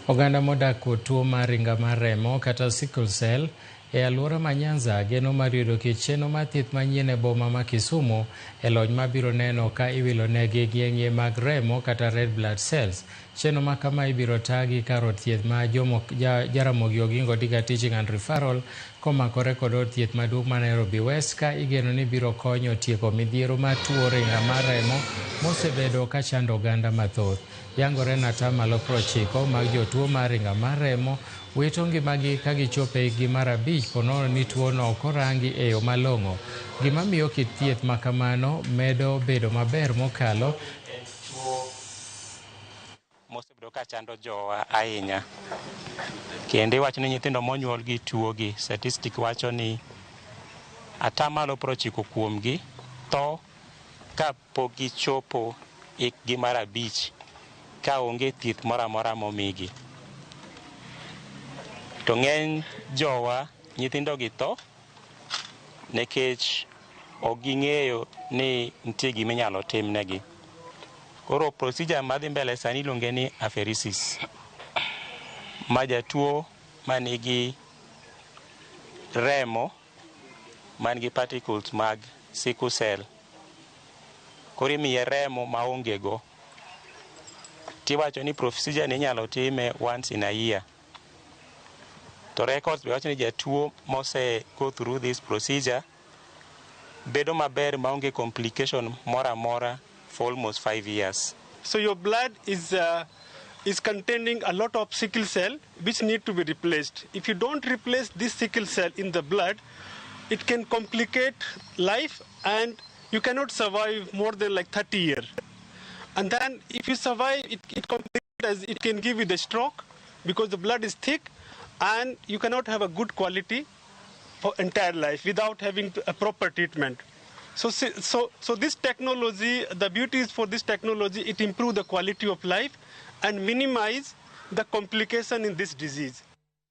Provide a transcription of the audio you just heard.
Oganda modak kod tuo mar ringa mar remo kata sickle cell e alwora ma Nyanza geno mar yudo kit chenro mar thieth manyien e boma ma Kisumu e lony mabiro neno ka iwilo negi ng'ie mag remo kata red blood cells. Chenro ma kama ibiro tagi kar od thieth ma Jomo Jaramogi Oginga Odinga Teaching and Referral komakore kod od thieth maduong' ma Nairobi West ka igeno ni biro konyo tieko midhiero mar tuo ringa mar remo mosebedo ka chando oganda mathoth. Yangore ni atamalo 90 mag jotuo mar ringa mar remo wito ngimagi ka gichopo e hikgi mar 5 ponono ni tuono ok orangi e yo malong'o. Gima miyo kit thieth ma kamano medo bedo maber mokalo en tuo mosebedo ka chando jowa ahinya. Kendo iwacho ni nyithindo monyuol gi tuo gi, statistic wacho ni atamalo 90 kuomgi tho ka pok gichopo hikgi mar 5 ka onge thieth moro amora momigi. To ng'eny jowa nyithindo gi tho nikech ok ging'eyo ni nitie gima inyalo timnegi. Koro procedure madhi mbele sani iluonge ni apheresis. Ma jatuo manigi remo man gi particles mag sickle cell. Koro imiye remo maonge go. Tiwacho ni procedure ni inyalo time once in a year. To records be wacho ni jatuo mose go through this procedure bedo maber maonge complication moro amora for almost 5 years. So your blood is containing a lot of sickle cell which need to be replaced. If you don't replace this sickle cell in the blood, it can complicate life and you cannot survive more than like 30 years. And then if you survive, it complicates as it can give you the stroke because the blood is thick and you cannot have a good quality for entire life without having a proper treatment. So this technology, the beauty is for this technology, it improves the quality of life and minimize the complication in this disease.